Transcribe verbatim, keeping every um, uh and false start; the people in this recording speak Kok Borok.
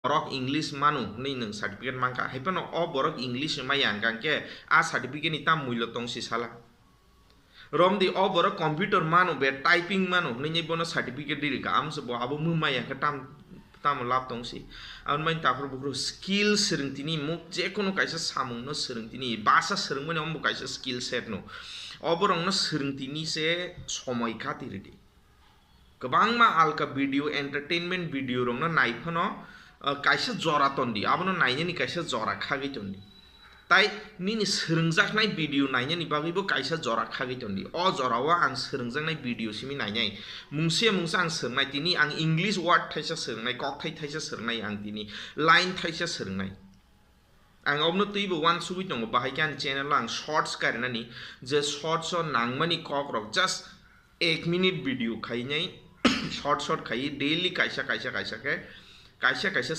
borok English manu hwnwi nwng certificate mankha, hai phano o borok English maya hwnkha hwnkhe a certificate ni tam mullo tong si sala. Romdi o borok computer mano be, typing mano hwnwi bono certificate di rikha, amso bo abo mumai ya khe tam, tamo lab tong si. Aboni takhor bukhro skill swrwng tini muk, je kono kaisa samung no swrwng tini, basa swrwngmani ombo kaisa skill set no. O borok no swrwng tini se somoi kati ridi. Kwbangma alka video, entertainment video rokno nai phano, uh, kaisa jora tondi, abono nainani kaisa jora khagwi tondi. Tai nini swrwngjaknai video nainani bagwibo kaisa jora khagwi tondi. O jorao ang swrwngjaknai video simi nainai. Mungse mungsa ang swrwngnai, tini ang English word thaisa swrwngnai, kokthai thaisa swrwngnai ang tini, line thaisa swrwngnai. Ang obno twibo uansugwi tongo, bahai khe ani channel o ang shorts karinani, je shorts o nangmani kokrok just ek minute video khainai, short short khai daily kaisa kaisa kaisa khe, kaisa kaisa